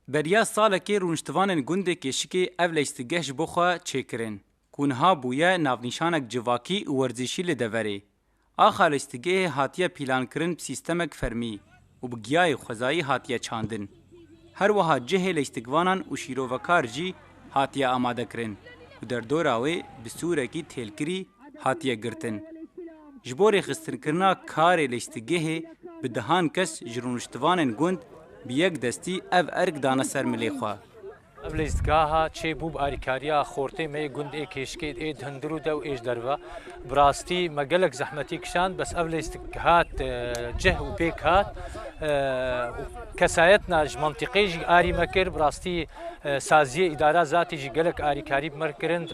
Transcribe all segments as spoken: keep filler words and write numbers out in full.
Beriya salekê rûniştivanên gundê Kêşikê ev leyistigeh ji bo xwe çêkirin, ku niha bûye navnîşanek civakî û werzîşî li deverê. Axa leyistigehê hatiye pîlankirin bi sîstemek fermî û bi giyayê xwezayî hatiye çandin. Her wiha cihê leyistigvanan û şîrovekar jî hatiye amadekirin û derdora wê bi sûrekî têlkirî hatiye girtin. Ji bo rêxistinkirina karê leyistigehê bi dehan kes ji rûniştivanên gund bi yek destî ev erk dane ser milê xwe. Ev leyistgeha çêbû bi alîkariya xortê me yê gund ê Kêşikê ê di hundirû de û ê ji derve. Bi rastî me gelek zehmetî kişand, bes ev leyistgehat, e, cih û pêk hat, e, û kesayetna ji mentiqê jî arî me kir. Bi rastî, e, saziyê îdara zatî jî gelek arîkarî bi me kirin.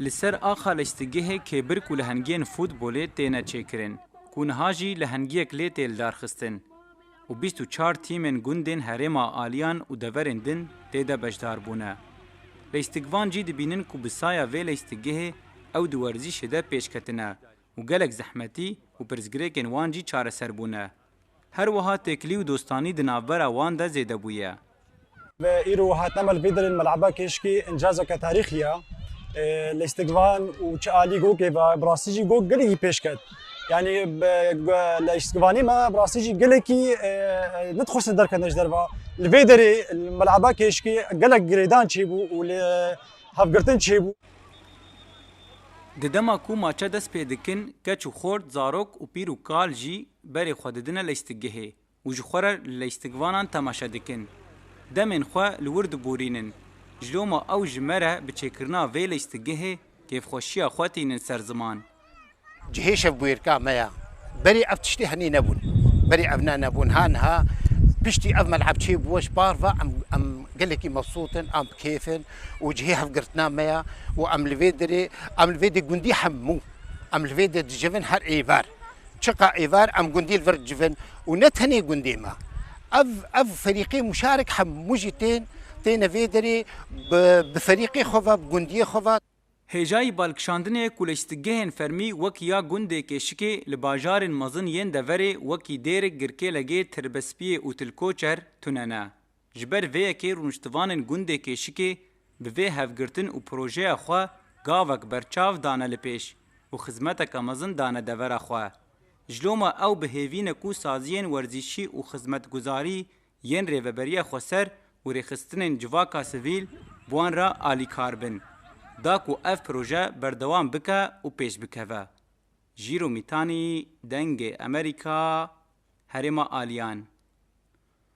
Li ser axa leyistigehê kêbir ku lehengiyên futbolê têne çêkirin, ku niha jî lehengiyek lê tê lidarxistin û bîst û çar tîmên gundên herêma Aliyan û deverên din tê de beşdar bûne. Leyistigvan jî dibînin ku bi saya vê leyistigehê ew di werzîşê de pêş ketine û gelek zehmetî û pirsgirêkên wan jî çareser bûne. Her wiha têkilî û dostanî di navbera wan de zêde bûye. Ve îro hatine me li vê derê li meleba Kêşikê încazeke tarîxî ye. E, leyistigvan û çi alî gokê ve bi rastî jî gok gelekî pêş ket. Yanî bi, go-, leyistigvanê me bi rastî jî gelekî, e, nedixwestin derkevine ji derve. Li vê derê li meleba Kêşikê gelek girêdan çêbû û li hevgirtin çêbû. Di dema ku maçe dest pê dikin, keç û xort, zarok û pîr û kal jî berê xwe didine leyistigehê û ji xwe re li leyistigvanan temaşe dikin. Demên xwe li wir diborînin. Ji loma ew ji me re bi çêkirina vê leyistigehê kêfxweşiya xwe tînin ser ziman. Cihê şevbûyêrka me ya. Berê ev tiştê henî nebûn. Berê ev ne nebûn. Ha niha piştî ev meleb çêbû ji bar ve em, em gelekî mebsût in, em bi kêf in û cihê hevgirtina me ya û em li vê derê, em li vê dê gundî hemû, em li vê dê dicivin her êvar. Çiqa êvar em gundî li vir dicivin û ne tenê gundê me. Ev, ev ferîqê muşarek hemû jî tên, têne vê derê bi, bi ferîqê xwe ve, bi gundiyê xwe ve. Hêjayî balkişandinê ku leyistigehên fermî wekî ya gundê Kêşikê li bajarên mezin yên deverê wekî Dêrik, Girkêlegê, Tirbespiyê û Tilkoçer tune ne. Ji ber vê yekê rûniştivanên gundê Kêşikê bi vê hevgirtin û projeya xwe gavek berçav dane li pêş û xizmeteke mezin dane devera xwe. Ji loma ew bi hêvî ne ku saziyên werzîşî û xizmetguzarî yên Rêveberiya Xweser û rêxistinên civaka sivîl bi wan re alîkar bin, da ku ev proje berdewam bike û pêş bikeve. Jîro Mîtanî, Dengê Amerîka, Herêma Aliyan.